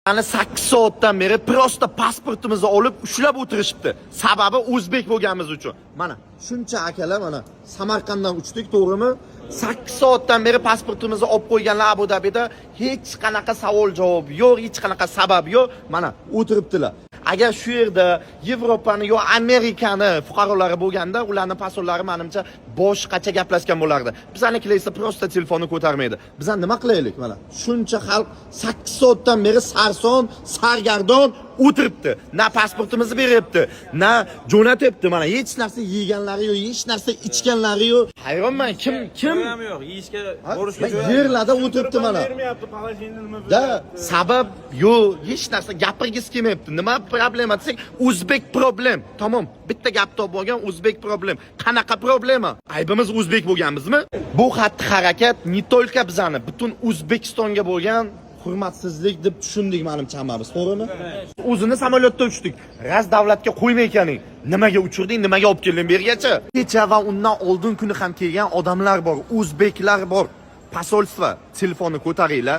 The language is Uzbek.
Ana 8 soatdan beri просто pasportimizni olib ushlab o'tirishibdi. Sababi o'zbek bo'lganimiz uchun. Mana shuncha akalar, mana Samarqanddan uchdik, to'g'rimi? 8 soatdan beri pasportimizni olib qo'yganlar Abu Dabida, hech qanaqa savol javob yo'q, hech qanaqa sabab yo'q. Mana o'tiribdilar. Agar shu yerda Yevropani yo Amerikani fuqarolari bo'lganda, ularni pasollari, menimcha, boshqacha gaplashgan bo'lardi. Bizanikilar esa просто telefonni ko'tarmaydi. Biz nima qilaylik mana? Shuncha xalq 8 soatdan beri sarson, sargardon o'tiribdi. Na pasportimizni beryapti, na jo'natyapti. Mana hech narsa yeganlari yo'q, hech narsa ichganlari yo'q. Hayronman, kim kim Joyi ham yo'q, yeyishga Ha, borishga joyi ham yo'q. Yerlarda o'tiribdi mana. Bermayapti, положение nima Da sabab yo'q, hech narsa gapirgisi kelmayapti. Nima problema desak, o'zbek problem. Tamom, bitta gap topib olgan, o'zbek problem. Qanaqa problema? Aybimiz o'zbek bo'lganmizmi? Bu xatti harakat не только bizani, butun O'zbekistonga bo'lgan hurmatsizlik deb tushundik, manimcha, hammamiz, to'g'rimi? O'zini samolyotda uchdik. Raz davlatga qo'ymay ekaning. Nimaga uchirding, nimaga olib kelding bu yergacha? Kecha va undan oldin kuni ham kelgan odamlar bor, o'zbeklar bor. Посольство, telefonni ko'taringlar.